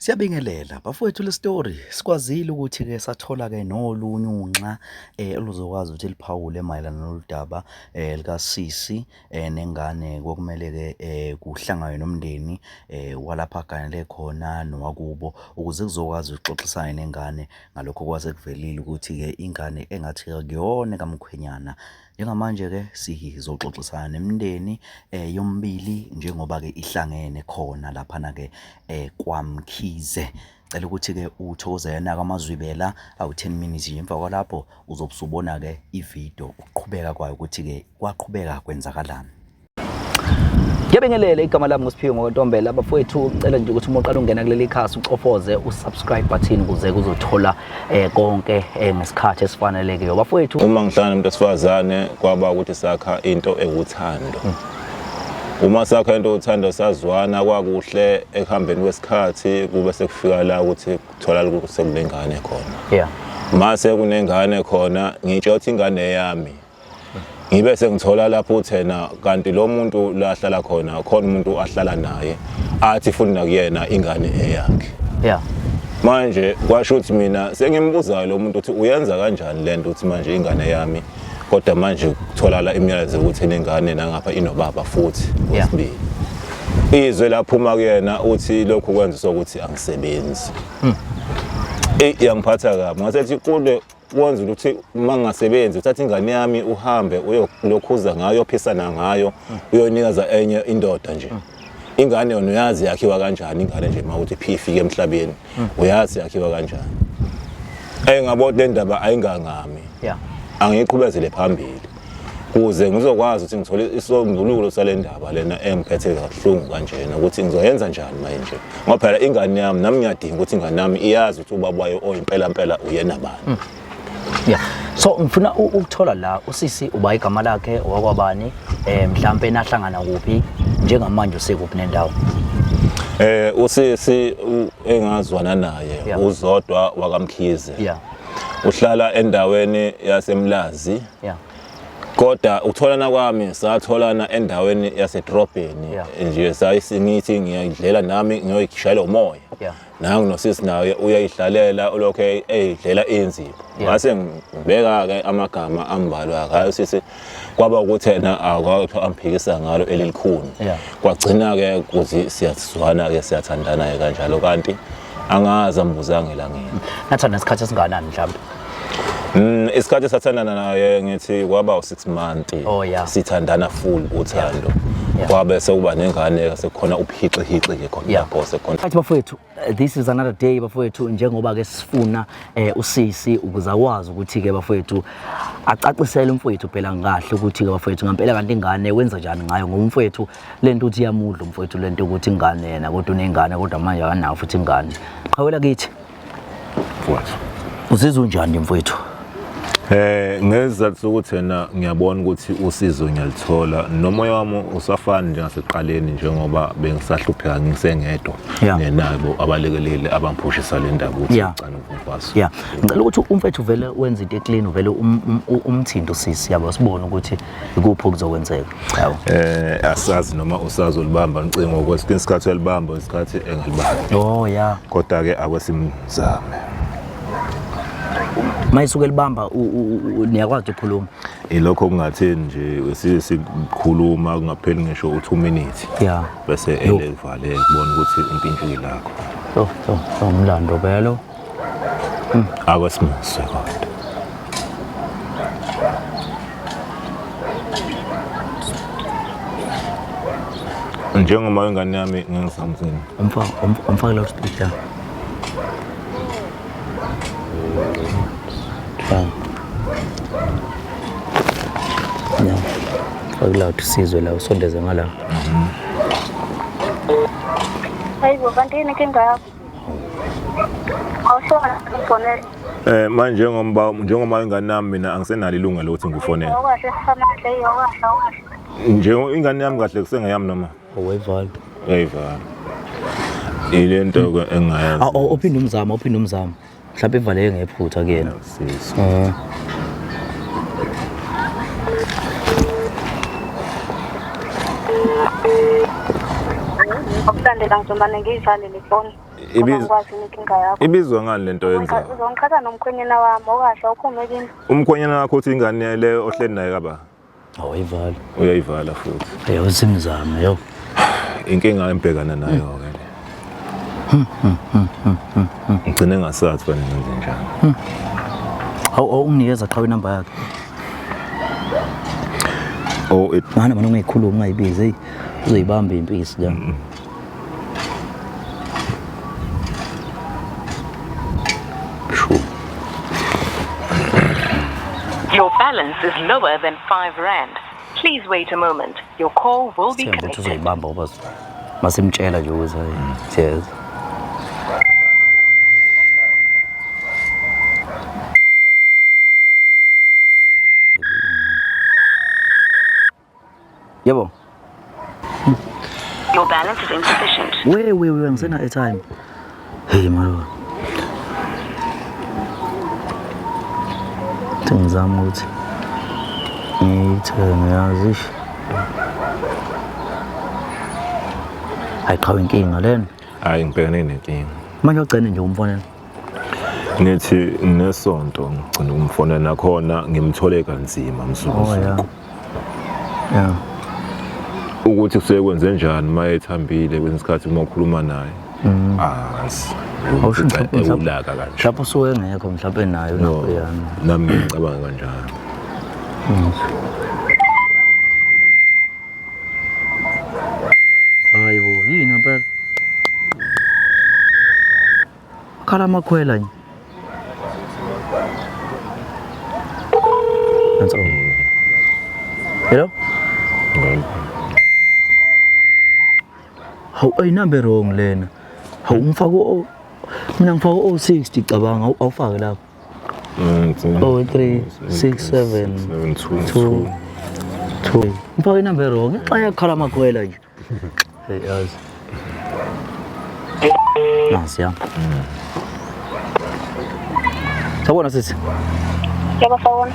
Siyabingelela bafowethu, le story sikwazile ukuthi ke sathola ke nolunye unxa oluzokwazi ukuthi liphawule mayelana noludaba daba lika sisi nengane. Kwakumele ke kuhlanganwe nomndeni walapha aganele khona nowakubo ukuze kuzokwazi ukuxoxisana nengane ngalokho kwase kuvelile ukuthi ke ingane engathi akuyona kamkhwenyana. Njengamanje-ke sizoxoxisana nemindeni yomibili njengoba-ke ihlangene khona laphana-ke kwaMkhize. Cela ukuthi-ke uthokozele naka amazwibela awu-10 minutes nje, emva kwalapho uzobe usubona-ke ividiyo ukuqhubeka kwayo ukuthi-ke kwaqhubeka kwenzakalani. Ngiyabingelela, igama lami nguSiphiwe ngoNtombela. Bafowethu, ngicela nje ukuthi uma uqala ungena kuleli khasi ucofoze usubscribe button ukuze kuzothola konke ngesikhathi esifanelekiyo. Bafowethu, uma ngihlangana nomuntu wesifazane kwaba ukuthi sakha into ewuthando. Uma sakha into ewuthando sazwana kwakuhle, ekuhambeni kwesikhathi kube sekufika la ukuthi kutholakala ukuthi sekunengane khona. Mase kunengane khona, ngitsho ukuthi ingane yami, ngibe sengithola lapho uthena kanti lo muntu la ahlala khona khona umuntu ahlala naye athi futhi nakuyena ingane eyakhe. Manje kwasho ukuthi mina sengimbuzayo lo muntu ukuthi uyenza kanjani lento ukuthi manje ingane yami, kodwa manje kutholakala imiyalezo ukuthi inengane nangapha inobaba futhi wesibili. Izwe laphuma kuyena uthi lokhu kwenza ukuthi angisebenzi. Eyi, yangiphatha kabi, ngasethi kule kwenza ukuthi uma ngingasebenzi uthatha ingane yami uhambe uyolokhuza ngayo, uyophisana ngayo, uyonikeza enye indoda nje. Ingane yona uyazi yakhiwa kanjani ingane nje, uma uthi phi ifike emhlabeni uyazi yakhiwa kanjani. Ngabona le ndaba ayingangami, angiyiqhubezele phambili kuze ngizokwazi ukuthi ngithole isombululo sale ndaba lena engiphethe kabuhlungu kanjena, ukuthi ngizoyenza njani manje, ngoba phela ingane yami nami ngiyadinga ukuthi ingane yami iyazi ukuthi ubaba wayo oyimpela mpela uyena bani. Yeah. So ngifuna ukuthola la usisi uba igama lakhe, owakwabani, mhlambe nahlangana kuphi, njengamanje usekuphi nendawo? Usisi engazwana naye uZodwa wakaMkhize. Uhlala endaweni yaseMlazi. Kodwa ukutholana kwami satholana endaweni yasedrobheni nje, sayisingithi ngiyayidlela nami ngiyoyishayela umoya. Nangu nosisi naye uyayihlalela, ulokhu eyidlela inzipho. Ngase ngibeka-ke amagama ambalwa ngayo sisi, kwaba ukuthi yena akwakho amphikisa ngalo elilikhuni. Kwagcina-ke ukuthi siyazwana-ke, siyathandana-ke kanjalo, kanti angazi ambuzanga elangeni. Nathanda isikhathi esingakanani mhlawumbe? Isikhathi esathandana naye ngithi kwaba u-6 months. Oh, yeah. Sithandana full uthando. Kwabe sekuba nengane, sekukhona uphixi-hixi ke khona lapho sekukhona. Right bafowethu, this is another day bafowethu, njengoba ke sifuna usisi ukuze akwazi ukuthi ke bafowethu acacisele umfowethu phela kahle ukuthi ke bafowethu ngempela kanti ingane wenza njani ngayo, ngoba umfowethu lento uthi iyamudla umfowethu lento ukuthi ingane yena kodwa unengane kodwa manje akanayo futhi ingane. Qhawela kithi. Mfowethu. Uzizwa unjani mfowethu? Ngezizathu sokuthi yena ngiyabona ukuthi usizo ngiyalithola, nomoya wami usafani njengasekuqaleni, njengoba bengisahlupheka ngisengedwa ngenabo abalekeleli abangiphushisa le ndaba ukuthi ngicane ukwazi. Ngicela ukuthi umfethu vele wenze into eclean, uvele umthinte usisi, yabo, sibone ukuthi ikuphi okuzokwenzeka. Yabo. Asazi noma usazolibamba ucingo, kwesinye isikhathi uyalibamba, isikhathi engalibambi. Oh yeah. Kodwa ke akwesimzame. Mayisuke libamba niyakwazi ukukhuluma. Ilokho kungatheni nje sikhuluma kungapheli ngisho u2 minutes. Bese elevale kubona ukuthi umpintshile lakho. So so so umlando phela. Akwesimuzwe kodwa. Njengoba ingane yami ngingisamthini. Umfake loudspeaker. Yeah. Fake loud sizwe la, usondeze ngala. Hayibo, kanti yini inkinga yakho? Awuhlona ngifonele. Manje njengoba ingane yami mina angisenalo ilungelo lokuthi ngikufonele. Awukahle sifanahle, awukahle, awukahle. Nje ingane yami kahle kusengeyami noma? Owayivala. Uyayivala. Ile nto ke engayazi. Ah, uphinde umzamo, uphinde umzamo. Mhlawumbe ivaleke ngephutha kuyena. Sisi. Okulandela ngizomane ngiyivalele ifoni. Ngoba ngikwazi inkinga yakho. Ibizwa ngani lento yenzayo? Uzongiqhatha nomkhwenyana wami okahle awuphume kimi. Umkhwenyana wakho uthi ingane leyo ohleli naye kaba? Awuyivala. Uyayivala futhi. Yebo simzame yo. Inkinga embhekana nayo ke le. Ngigcine ngasathi fanele ngenze njani. Hawu awunginikeza qhawe inamba yakhe. Oh it Mana mana ungayikhulumi ungayibizi hey. Uzoyibamba impisi la. Sure. Your balance is lower than 5 rand. Please wait a moment. Your call will be Sithembe ukuthi connected. uzoyibamba ngoba masimtshela nje ukuthi hayi siyeza. Yebo. Your balance is insufficient. We we we ngisena airtime. Hey malo. Ngizama ukuthi ngiyithenge yazi. Hayi qhawe inkinga lena. Hayi ngibhekene nenkinga. Manje ugcine nje umfonela. Ngithi nesonto ngigcina ukumfonela nakhona ngimthole kanzima Oh mzukuzuku. yeah. Yeah. Ukuthi kusuke kwenze njani uma ethambile kwesinye isikhathi uma ukhuluma naye. Angazi. Awusho mhlawumbe- Ewulaka kanje. Mhlawumbe usuke engekho mhlawumbe nayo No, nakho yana. nami ngicabanga kanjalo. Hayi bo, yini ngempela? Khala amakhwela nje. That's all. Hello? Hawu ayinumber wrong lena. Hawu ngifaka o mina ngifaka o60 cabanga awufake lapho. 0 3 6 7 2 2 2. Ngifaka inumber wrong. Xa yakhala amakhwela nje. Hey yazi. Nansi ya. Sawubona sisi. Yebo sawubona.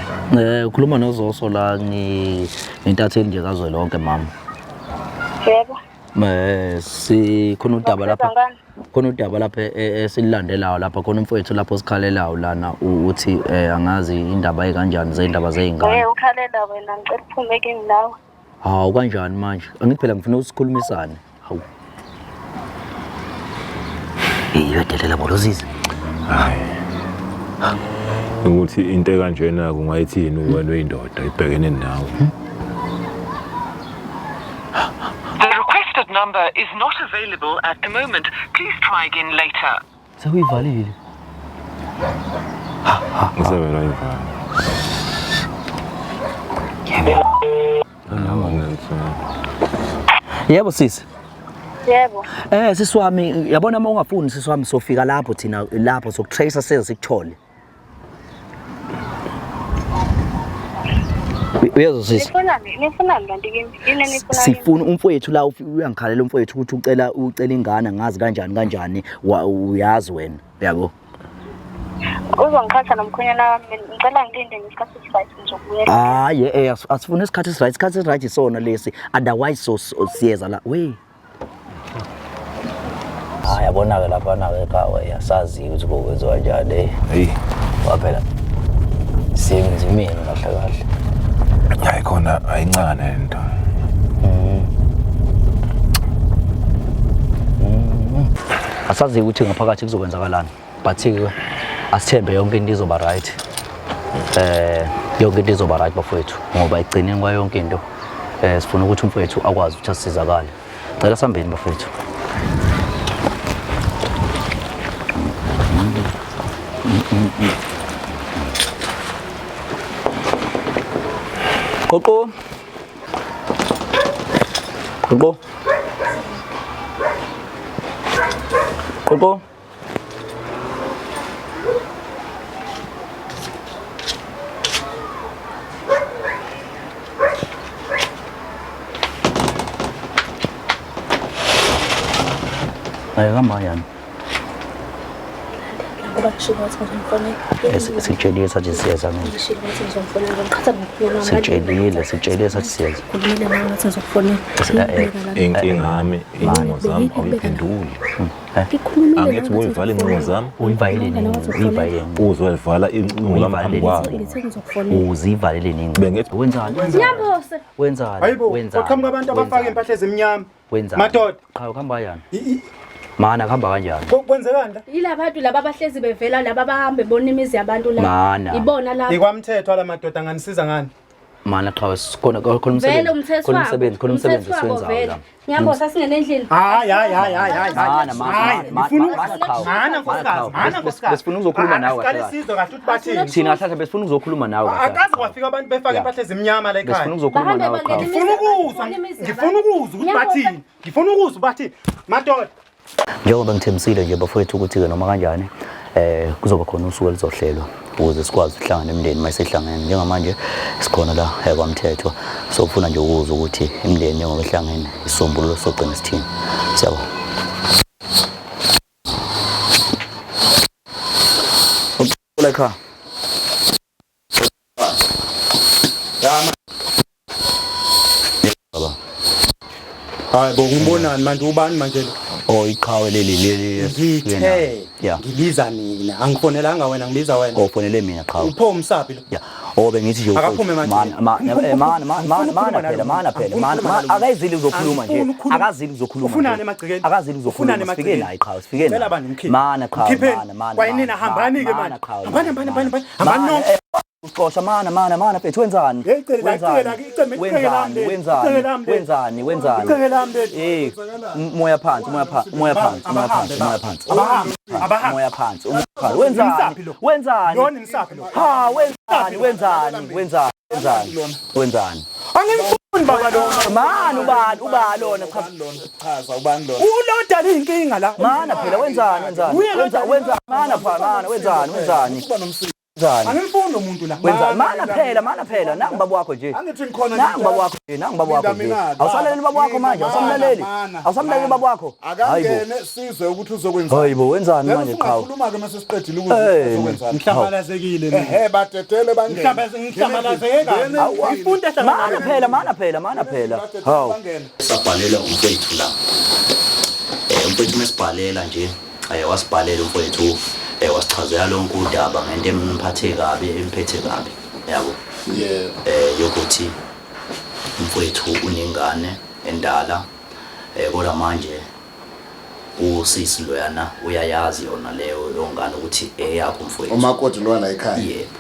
Ukhuluma noZoso la ngintatheli nje kazwelonke mama. Yebo. Si khona udaba lapha. Ngani? Khona udaba lapha esilandelayo lapha khona umfowethu lapho sikhalelayo lana uthi angazi indaba ekanjani zendaba zeyingane. Eh ukhalela wena ngicela uphume kimi nawe. Hawu kanjani manje? Angithi phela ngifuna ukusikhulumisane. Hawu. Hey uyadelela bolosizi. Hayi. Ukuthi into ekanjena kungayithini wena uyindoda ibhekene nawe. The requested number is not available at the moment. Please try again later. Sekuyivalile. Usebela ivala. Yebo. Yebo sisi. Yebo. Sisi wami yabona uma ungafuni sisi wami sofika lapho thina lapho sokutrace size sikuthole. Uyezwa sisi? Nifunani? Nifunani kanti kimi? Yini enifuna kimi? Sifuna umfowethu la uyangikhalela umfowethu ukuthi ucela ingane ngazi kanjani kanjani uyazi wena yabo. Uzongiqhatha nomkhwenyana wami ngicela ngilinde ngesikhathi esiright ngizobuyela. Hayi asifune isikhathi esiright, isikhathi esiright isona lesi otherwise so siyeza la we. Hayi yabona ke lapha na ke ekhaya asazi ukuthi kokwenziwa kanjani. Hey, Waphela siyenzimeni kahle kahle. hayi khona ayincane lento. Asazi ukuthi ngaphakathi kuzokwenzakalani but ke asithembe yonke into izoba right. Yonke into izoba right bafowethu ngoba igcineni kwayo yonke into sifuna ukuthi umfowethu akwazi ukuthi asizakale. Cela sambeni bafowethu. Qoqo. Qoqo. Qoqo. Ay hamba yani. Ngoba ngishilo ngathi ngizomfonela. Sikutshelile sathi siyeza manje. Ngishilo ngathi ngizomfonela ngiqhatha nomkhwenyana wami. Sikutshelile, sikutshelile sathi siyeza. Khulumile nawe ngathi ngizokufonela. Inkinga yami incingo zami awuyiphenduli. Ngikhulumile Angithi nawe uyivala iy'ncingo zami. Uyivalele nini? Uyivalele nini? Uzoyivala iy'ncingo zami phambi kwabo. Ngithe ngizokufonela. Uzivalele nini? Bengithi- Wenzani? Nyambose. Wenzani? Hayibo, Wenzani? kwaqhamuka abantu abafaka Wenzani? impahla ezimnyama. Wenzani? Madoda. Cha, kuhamba kanjani? Mana kuhamba kanjani? Kwenzekani la? Yila bantu laba abahlezi bevela laba abahambe bona imizi yabantu la. Mana. Ibona laba. Ikwamthetho la madoda nganisiza ngani? Mana qhawe sikhona khona Vele umsebenzi. umthetho Khona wabo. umsebenzi, khona umsebenzi Umthetho wabo esiwenzayo vele. la. Nyambose asingene endlini. Hayi hayi hayi hayi hayi. Mana, mana, Hayi, mana, ngifuna mana, qhawe. Mana Mana, nkosikazi, qhawe. mana nkosikazi. Besifuna ukuzokhuluma nawe kahle Asiqale kahle. sizwe kahle ukuthi bathini. Thina kahle kahle besifuna ukuzokhuluma nawe kahle. Akaze kwafika abantu befaka Yeah. impahla ezimnyama la Besifuna ekhaya. ukuzokhuluma Bahambe nawe bangene qhawe. Ngifuna ukuzwa, ngifuna ukuzwa ukuthi bathini. Ngifuna ukuzwa bathini. Madoda. Njengoba ngithembisile nje bafowethu ukuthi-ke noma kanjani kuzoba khona usuku elizohlelwa ukuze sikwazi ukuhlangana imindeni uma isihlangene. Njengamanje sikhona la kwaMthethwa, sofuna nje ukuzwa ukuthi imindeni njengoba ihlangene isisombululo sogcina sithini. Siyabonga. Uxola ekhaya. Baba. Hayi bo ngibonani manje ubani manje lo? Oh iqhawe leli leli. Ngithe Yeah. ngibiza mina, angifonelanga wena ngibiza wena. Ofonele mina qhawe. Upho umsaphi lo? Ya. Oh bengithi nje Akaphume manje. Mana mana mana Angifuni mana ukukhuluma phela nalo mana muntu. phela mana Angifuni ukukhuluma nalo akayizili uzokhuluma nje. Angifuni ukukhuluma. Akazili uzokhuluma. Ufunani nje. emagcekeni? Akazili uzokhuluma. Ufunani Sifike emagcekeni? naye qhawe sifike Cela naye. bani umkhiphe. Mana qhawe Mkhipheni. mana mana. Kwayinina, mana, hambani-ke mana, manje. qhawe, Hambani, mana, hambani, hambani, mana. hambani Mana, nonke. Uxosha mana mana mana mfethu wenzani? Hey, icele la, icele la, icele, icele lami Wenzani? leli, Wenzani? icele lami leli. Wenzani? Wenzani? Icele lami leli. Eh, moya phansi, moya phansi, moya phansi, moya phansi, moya phansi. Abahambe, abahambe. Moya phansi, umoya phansi. Wenzani? Nimsaphi lo? Wenzani? Lona nimsaphi lo? Ha, wenzani? Wenzani? Wenzani? Wenzani? Wenzani? Angimfuni baba lona. Mani ubani ubani lona cha. Chaza ubani lona? Ulodala inkinga la. Mana phela wenzani wenzani? Uye lo Wenza wenza mana phela mana wenzani wenzani? Kuba nomsindo. Wenzani? Angimfuni lo muntu la. Wenzani? Mana phela mana phela nangu baba wakho nje. Angithi ngikhona Nangu baba wakho nje, nangu baba wakho nje. Mina, Awusalaleli baba wakho manje, awusamlaleli. Mana, Awusamlaleli mana. baba wakho. Hayibo. Akangene sizwe ukuthi uzokwenzani. Hayibo wenzani Then manje qhawe? usungakhuluma ke mase siqedile ukuthi Eh, uzokwenzani. Ngihlambalazekile mina. Ehhe badedele bangene. Ngihlambalazeke kabi. Ngene Ngifuna into Mana ehlambalazekile. phela mana phela mana phela. Badedele Hawu. bangene. Sabhalela umfethu la. Umfethu mesibhalela nje, wasibhalela umfethu, wasichazela lonke udaba ngento emphathe kabi, emphethe kabi. Yabo. Yebo. Yokuthi umfethu unengane endala kodwa manje usisi loyana uyayazi yona leyo yongane ukuthi eyakho umfethu. Umakoti lo la ekhaya. Yebo.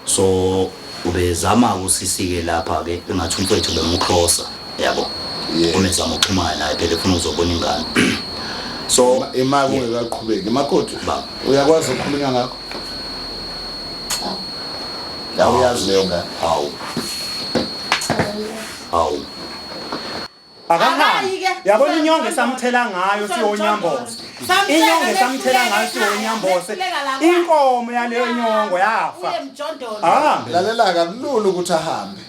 So ubezama usisi-ke lapha-ke engathi umfethu bemucrossa yabo. Yebo. Umezama ukuxhumana naye phela efuna ukuzobona ingane. So Ima kungekaqhubeki. Makoti Baba. uyakwazi ukukhulunywa ngakho? Awuyazi leyo ngane. hawu hawu Akahambi. Yabona inyongo esamthela ngayo siwonyambose. Inyongo esamthela ngayo siwonyambose. Inkomo yaleyo nyongo yafa. Ahambe. Lalela kakulula ukuthi ahambe.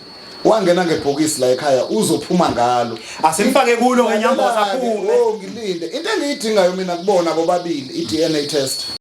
Wangena ngebhokisi la ekhaya uzophuma ngalo. Asimfake kulo ngenyamboza Lalela-ke, aphume. Oh ngilinde. Into engiyidingayo mina kubona bobabili i-DNA test.